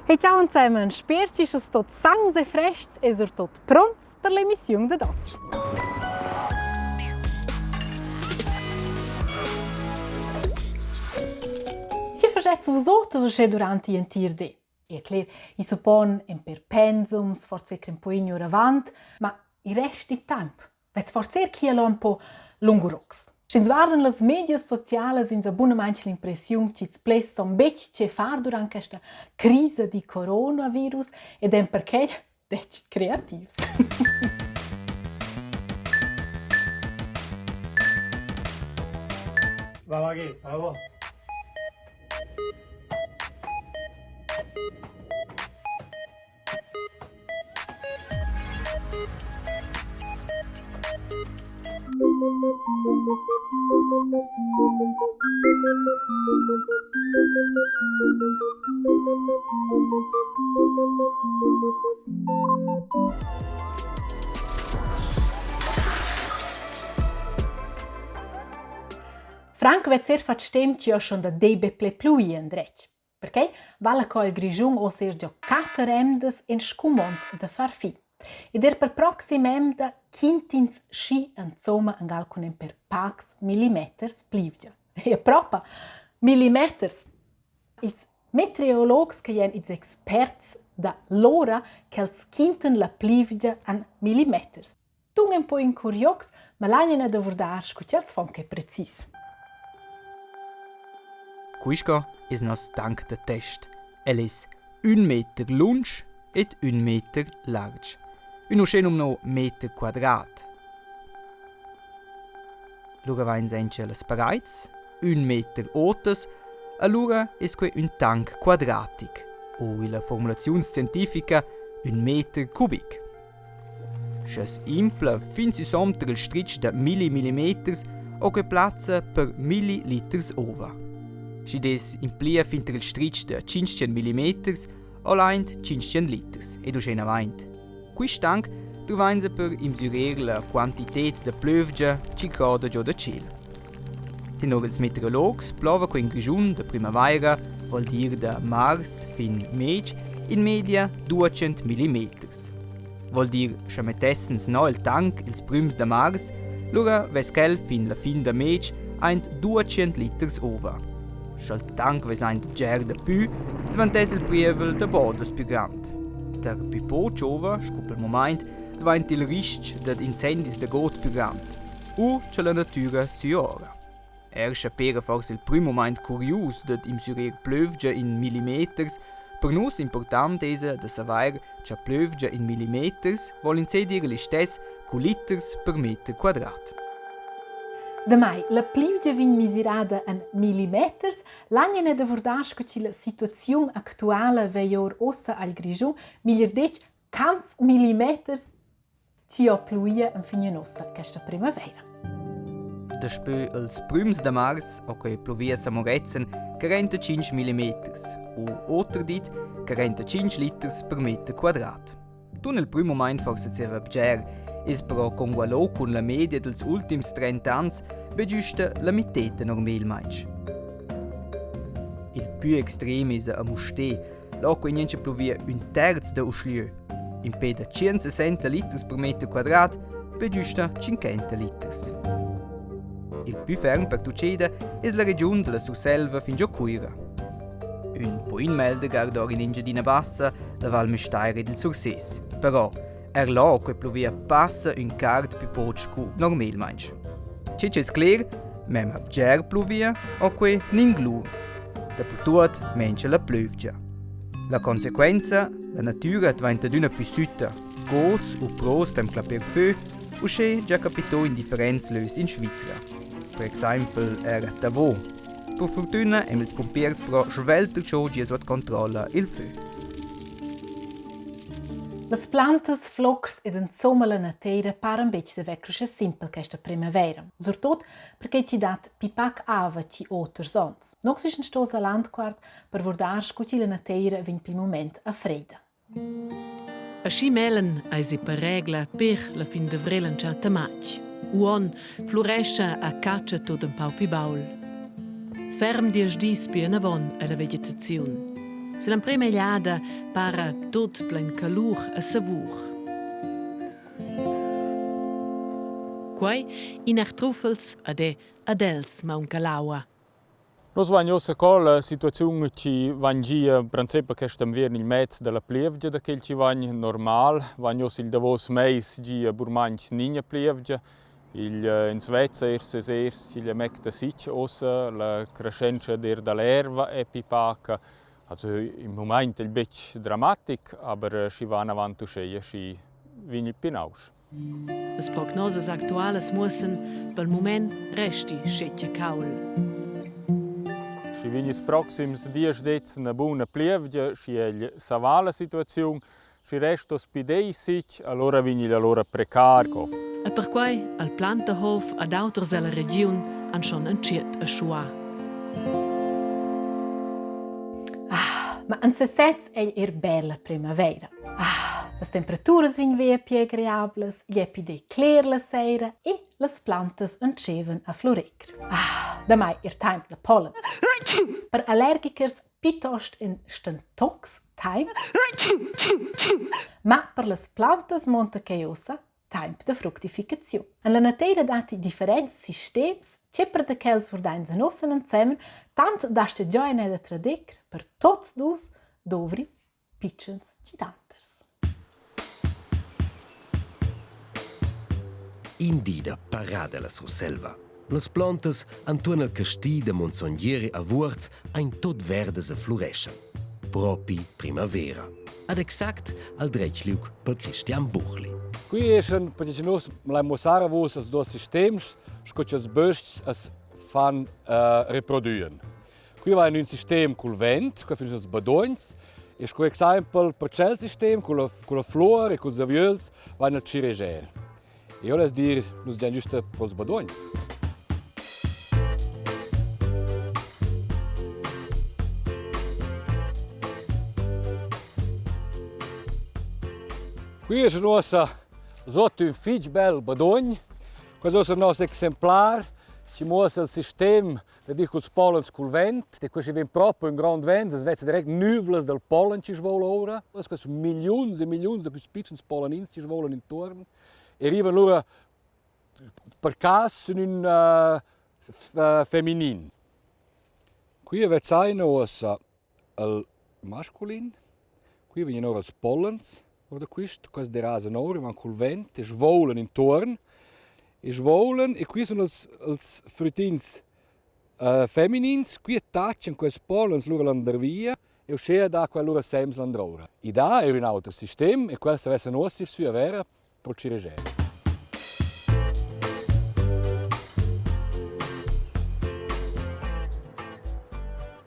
Hey ciao ensemen, sper chi sches tot sangs e frests e surtot pronts per l'emissiun dad oz. Ti faschets vus oters uschè durant igl entir di? E cler, i suppon en per pensums, forse un po oravant, ma i resti temp. Vez forse er chi el un po lungurox. Sch'ins guardan las medias socialas ins ha bunamain l'impressiun ch'ils pleds son betg tge far durant questa crisa di coronavirus ed èn perquai detg creativs. Va, Maggie, bravo. Frank vez er fatg stem chi ho schon da debel ple plui endretg. Perquei vala co il Grischun oz er giò quatter emdas in scumond da far fi. Ed er per proxima emda quint'ins schi insomma angal cun in per pacs millimeters plievgia. E propa millimeters! Ils meteorologs che èn ils experts da l'ora ch'els quintan la plievgia an millimeters. Tun ün po incuriocs, ma l'hajan da vurdar scu ch'els fan que precis. Quisco es nos tanc da test. El es ün meter lunsch ed ün meter larg. Ün uschè nomno meter quadrat. Lura vains auncha las paraids, ün meter otas, alura es que ün tanc quadratic o illa formulaziun scientifica ün meter cubic. Sche s'impla fin süsom tar il stritg da milli millimeters o que plazza per milli liters ova. Schi dess implir fin tar il stritg da 500 millimeters o laint 500 liters ed uschè inavant. Quist tanc druvainsa per imsürer la quantited da plövgia chi croda giò da tschêl. Tenor ils meteorologs plova que in Grischun da primavaira, vol dir da mars fin mez, in media 200 millimeters. Vol dir, sche mettessens no il tanc ils prüms da mars, lura vess quel fin la fin da mez aint 200 liters ova. Sch'el tanc vess aint bger da pü, dvantess il prievel da bodas pü grand. Tar pü poch ova, scu pel mumaint, dvainta il ristg dad incendis da god pü grand. U cha la natüra süora. Er scha pera forsa il prüm mumaint curius dad imsürer plövgia in millimeters, per nus important esa da savair cha plövgia in millimeters voul insè dir listess cu liters per meter quadrat. Damai, la plievgia vegn misirada en millimeters, l'agna da vurdar sco chi la situaziun actuala veglia or uossa al Grischun, meglier detg, quants millimeters Ti ho pluia enfin uossa questa primavaira. Daspö ils prüms da mars ho que plovia a Moretzen 45 millimeters u oter dit 45 liters per meter quadrat. Tun il prüm mumaint forsa zieva bger, es però congualò cun la media dels ultims 30 ans be güsta la miteta normalmaing. Il pü extrem es a Mustér, Là quei gnanca pluvia ün terz da uschlieu. Impè da 160 liters per meter quadrat, be giusta 50 liters. Il pü ferm per tucceda es la regiun della Surselva fin giò Cuira. Ün po in meldegar d'or in Engiadina Bassa, la Val Müstair ed il Surses. Però er là que pluvia passa ün cart pü poch cu normalmaing. Che es cler, memma bger pluvia o que ninglur. Dapertuot mencha la plövgia. La consequenza, la natüra dvainta adüna pü sütta, gods u pros per clapper fö, uschè già capitò in differents lös in Svizra. Per exaimpel er a Tavò. Per furtüna hem ils pumpiers però svelto giò gia suot controlla il fö. Las plantas, flocs ed insomma la nateira paran betg da ver uschè simpel questa primavaira. Surtut perché chi dat pi pac ava chi oters ons. Nox ischan stos a Landquart per vurdar scu chi la nateira vegn pil mument a freida. Aschi mellen eisi per regla per la fin d'avrel entschatta matg. Uonn flurescha a catscha tut empau pli baul. Ferm diesch dis pli anavon ella vegetaziun. Se l'emprema egliada para tot plein calur e savur. Quei in artruffels ad è ad els maunca l'aua. Nus vain uossa co la situaziun chi vain gia in principi quest inviern il mez da la plievgia da quel chi vain normal. Vain uossa il davos meis gia burmaing nigna plievgia. Igl in Svezia eir ses ers chi metta sich uossa la creschentscha d'eir da l'erva è pi paca. Also im mumaint il betg dramatic, aber schi va anavant uscheia, schi vegn pi nausch. Las prognosas actualas muossan pel mument resti schetga caul. Schi vegn ils proxims diesch dets üna buna plievgia, schi egl savà la situaziun, schi resto spidei sich, allora vegn igl allora precar co. E perquai al Plantahof ad auters ella regiun han schon entschiet a schuar. Ah, ma en sesez ei er bella primavera. Ah, las temperaturas vegn via pli agreablas, igl è pli cler la sera e las plantas entschevan a florir. Ah, damai er temp da pollen. Per allergichers piuttost in stentox time. Ma per las plantas monta quai ussa temp da fructificaziun. En la natira datti differents sistems che per da quels vurdains nus ensemen, tant dastga già ina da tradir per tots dus dovri pitschens gidanters. In di da parada la Surselva. Las plantas antuorn al casti da Monsognieri a Vuorz ein tot verdas e flureschan. Propi primavera. Ad exact al dretg liug per Christian Buchli. Qui eschan perche nus lain muossar a vus els duos sistems sco cha'ls bös-chs as fan reprodüen. Qui vain ün sistem cul vent, qua fin ils badogns e sco exaimpel per tschel sistem culla culla fluor e culs aviöls vain il cireger. Eu less dir, nus giain güsta pro'ls badogns. Qui es uossa sot ün fich bel badogn. Quest es il nos exemplar chi muossa il sistem Da dir culs pollens cul vent, e questi vegn propi ün grond vent, as vezza direct nüvlas dal pollen chi svoula oura. Questi sun milliuns e milliuns da quists pitschens pollenins chi svoulan intuorn e rivan lura per cas sün ün feminin. Qui vezzaina uossa il masculin, qui vegnan oura ils pollens our da quist, quels derasan oura, van cul vent e svoulan intuorn e svoulan e qui sun els els früttins feminins, qui attachan quels pollens lura landervia e uschea dà quel lura sems landroura. I dà eir ün auter sistem e quels savessan uossa ir sü a vera pro cireger.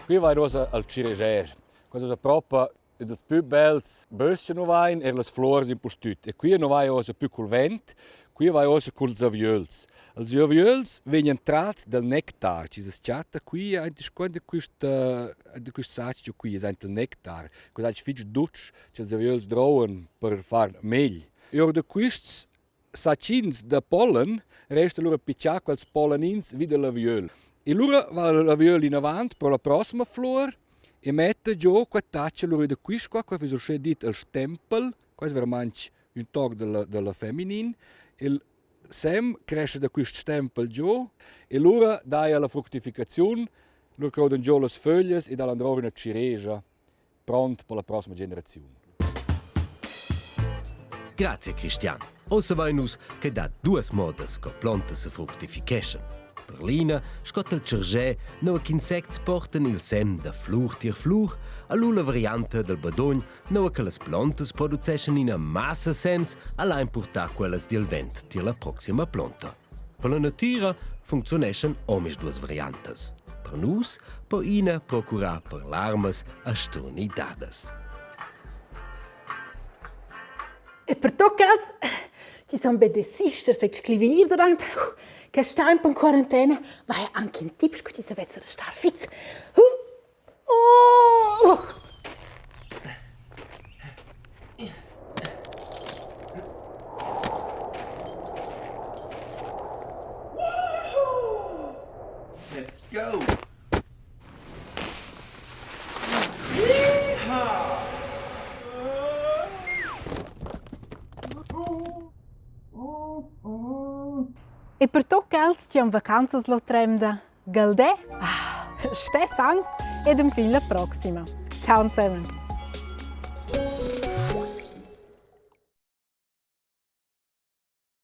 Qui vain uossa al cireger. Questa es propa ün dals pü bels bös-chs nu vain, eir las fluors impustüt. E qui nu vai uossa pü cul vent, qui vai uossa culs aviöls. Els aviöls vegnan trats dal nectar chi s'as chatta qui aint in quist aint in quist sach giò qui, es aint il nectar. Quel ais fich dutsch cha'ls aviöls drouvan per far megl. E our da quists sachins da pollen resta lura pichà quels pollenins vi da l'aviöl. E lura va l'aviöl inavant pro la prossima flur e metta giò qua tacha lura da quist qua, qua füss uschè dit il stempel, qua es veramaing ün toc da la feminin. Il sem crescha da quist stempel giò e lura daja la fructificaziun, lura croudan giò las föglias e dà landroura üna ciregia pront per la prossima generaziun. Grazie Cristian. Ossa vain nus che dat duas modas co plantas se fructificheschan. Per l'ina scotta il cergè, nua ch'insects portan il sem da flur tier flur, allura la varianta del badogn, nua che las plantas produceschan ina massa sems, alla importar quellas dil vent tier la proxima planta. Per la natira funcziuneschan omisduas variantas. Per nus po ina procurar per larmas a sturnidadas. E per toccals ci son be desister se scriver durant quest tempo in quarantena, vai anche in tip scu ci savess restar fit. Oh! Let's go! E per tot quels chi han vacanzas l'otremda, galdè, ah, stess ans ed enfin la proxima. Ciao zusammen.